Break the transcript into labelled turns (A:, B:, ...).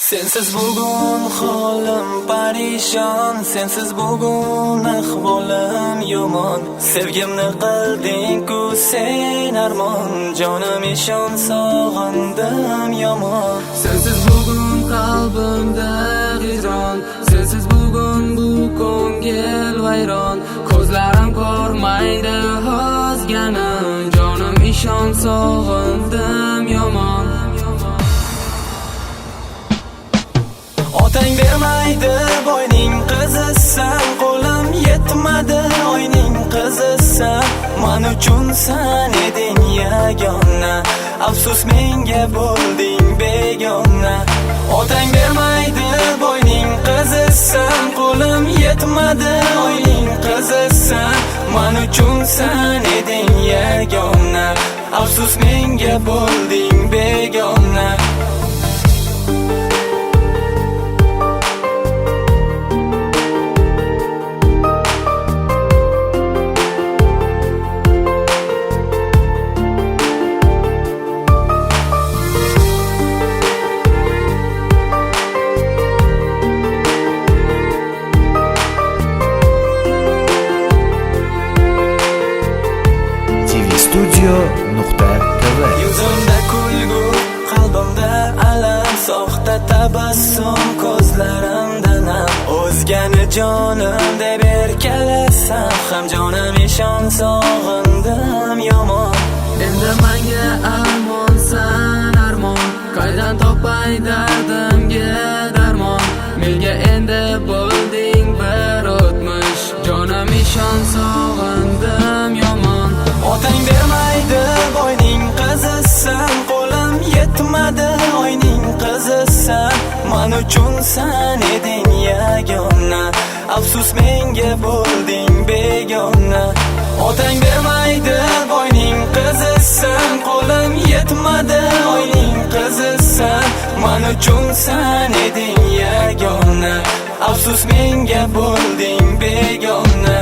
A: Sensiz bugun holim parishon, sensiz bugun ahvolim yomon. Sevgimni qilding-ku sen armon, jonim ishon sog'indim yomon.
B: Sensiz bugun qalbimda hijron, sensiz bugun bu ko'ngil vayron. Ko'zlarim ko'rmaydi o'zgani, jonim ishon sog'indim yomon.
A: Otang bermaydi boyning qizisan, qo'lim yetmadi oyning qizisan. Man uchun san eding yagona, afsus menga bo'lding begona. Otang bermaydi boyning qizisan, qo'lim yetmadi oyning qizisan. Man uchun san eding yagona, afsus menga bo'lding begona.
C: tvstudio.tv.
A: Yuzimda kulgu, qalbimda alam, soxta tabassum ko'zlarimdan ham. O'zgani jonim deb erkalasam ham, jonim ishon sog'indim yomon.
B: Endi menga armonsan armon, qaydan topay dardimga darmon. Menga endi bo'lding bir o'tmish, jonim ishon sog'indim yomon.
A: Otang bermaydi boyning qizisan, qo'lim yetmadi oyning qizisan. Man uchun san eding yagona, afsus menga bo'lding begona. Otang bermaydi boyning qizisan, qo'lim yetmadi oyning qizisan. Man uchun san eding yagona, afsus menga bo'lding begona.